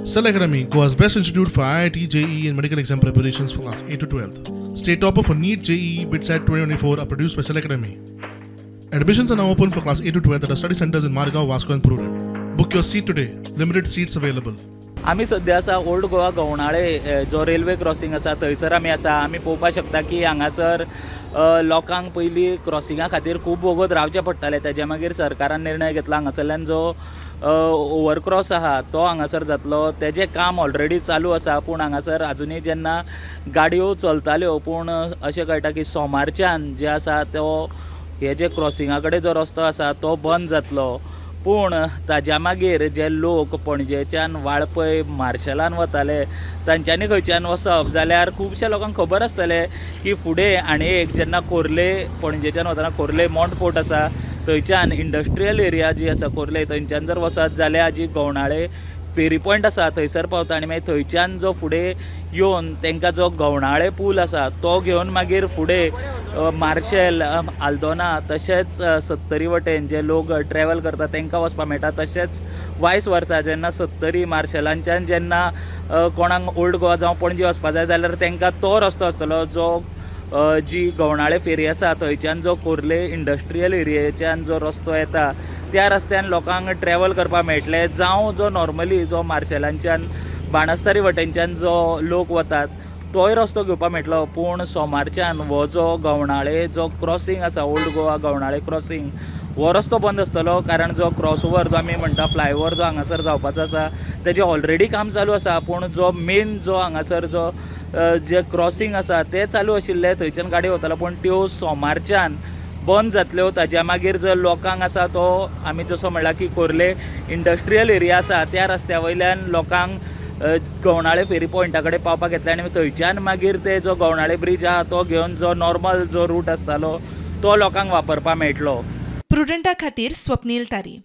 Cell Academy, Goa's best institute for IIT, JEE, and medical exam preparations for class 8 to 12. State topper for NEET, JEE, BITSAT 2024 are produced by Cell Academy. Admissions are now open for class 8 to 12 at our study centers in Margao, Vasco, and Prudent. Book your seat today. Limited seats available. आमी सद्या आसा old Goa गवणाळे जो railway crossing आसा थंयसर आमी आसा. आमी पळोवपाक शकता की हांगासर लोकांक पयलीं क्रॉसिंगा खातीर खूब वगत रावचें पडटालें. तेज्या मागीर सरकारान निर्णय घेतला, हांगासरल्यान जो ओवरक्रॉस आहा तो हांगासर जातलो. तेजें काम ऑलरेडी चालू आसा, पूण हांगासर आजुनूय जेन्ना गाडयो चलताल्यो, पूण अशें कळटा की सोमारच्यान जे आसा तो हे जे क्रॉसिंगा कडेन जो रस्तो आसा तो बंद जातलो. पूण ताज्या मागीर जे लोक पणजेच्यान वाळपय मार्शलान वताले तांच्यांनी खंयच्यान वचप जाल्यार खुबश्या लोकांक खबर आसतलें की फुडें आनी एक जेन्ना खोर्ले पणजेच्यान वतना खोर्ले मोंटफोर्ट आसा थंयच्यान इंडस्ट्रियल एरिया जी आसा खोर्ले थंयच्यान जर वचत जाल्यार जी गवणाळे फेरी पॉयंट आसा थंयसर पावता आनी मागीर थंयच्यान जो फुडें येवन तांकां जो गवणाळे पूल आसा तो घेवन मागीर फुडें मार्शेल, आल्दोना तशेंच सत्तरी वटेन जे लोक ट्रॅवल करता तांकां वचपाक मेळटा. तशेंच वायस वर्सा जेन्ना सत्तरी मार्शेलांच्यान जेन्ना कोणाक ओल्ड गोवा जावं पणजे वचपा जाय जाल्यार तांकां तो रस्तो आसतलो जो जी गवणाळे फेरी आसा थंयच्यान जो खोर्ले इंडस्ट्रियल एरियेच्यान जो रस्तो येता त्या रस्त्यान लोकांक ट्रॅवल करपाक मेळटलें. जावं जो नॉर्मली जो मार्शेलांच्यान बाणस्तारी वटेनच्यान जो लोक वतात तोय रस्तो घेवपाक मेळटलो. पूण सोमारच्यान हो जो गवणाळे जो क्रॉसिंग आसा, ओल्ड गोवा गवणाळे क्रॉसिंग, हो रस्तो बंद आसतलो. कारण जो क्रॉसओवर जो आमी म्हणटा फ्लायओवर जो हांगासर जावपाचो आसा तेजें ऑलरेडी काम चालू आसा, पूण जो मेन जो हांगासर जो जे क्रॉसिंग आसा तें चालू आशिल्लें, थंयच्यान गाडी वतालो, पूण त्यो सोमारच्यान बंद जातल्यो. ताज्या मागीर जर लोकांक आसा तो आमी जसो म्हणला की खोर्ले इंडस्ट्रियल एरिया आसा त्या रस्त्या वयल्यान लोकांक गवणाळे फेरी पॉयंटा कडेन पावपाक येतलें आनी थंयच्यान मागीर ते जो गवणाळे ब्रीज आहा तो घेवन जो नॉर्मल जो रूट आसतालो तो लोकांक वापरपाक मेळटलो. प्रुडंटा खातीर स्वप्नील तारी.